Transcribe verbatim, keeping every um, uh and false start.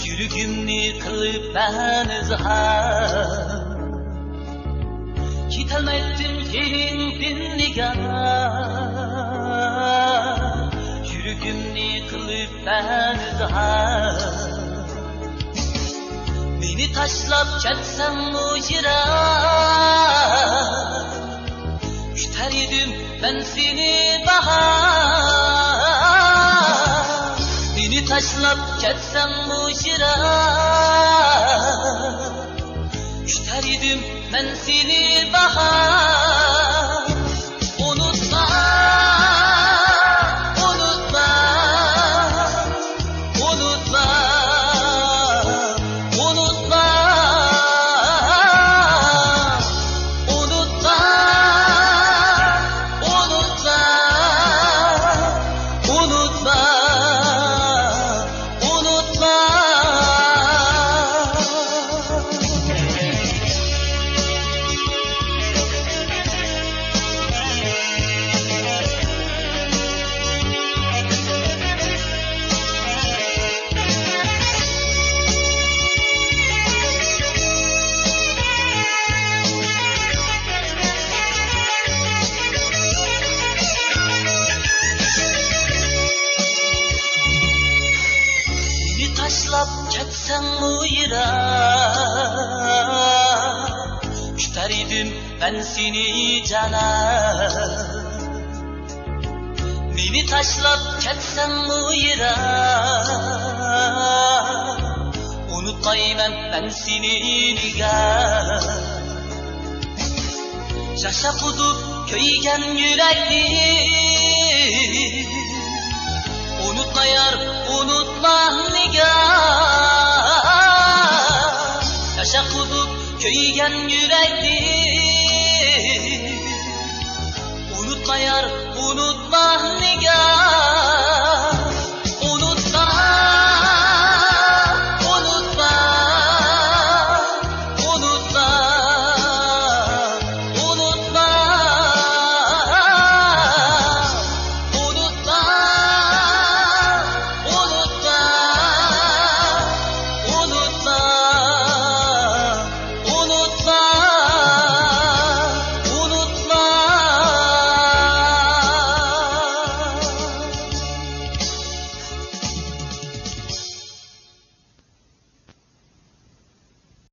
يۈرىكىمنى قىلىپ مەن ئىزھار، كېتەلمەيتتىم كېيىڭدىن نىگار. يۈرىكىمنى قىلىپ مەن ئىزھار، مېنى تاشلاپ كەتسەڭمۇ يىراق، كۈتەر ئىدىم مەن سېنى باھار. مېنى تاشلاپ كەتسەڭمۇ يىراق، كۈتەر ئىدىم مەن سېنى باھار. ئۇنتۇما، ئۇنتۇما، ئۇنتۇما، ئۇنتۇما، ئۇنتۇما، ئۇنتۇما، ئۇنتۇما. ئۇنتۇما. مېنى تاشلاپ كەتسەڭمۇ يىراق، كۈتەر ئىدىم مەن سېنى جانان. مېنى تاشلاپ كەتسەڭمۇ يىراق، ئۇنتۇمايمەن مەن سېنى نىگار. ياشاق ئۇدۇپ كۆيگەن يۈرەكنى ئۇنتۇما يار، ئۇنتۇما نىگار. ياشاق ئۇدۇپ كۆيگەن يۈرەكنى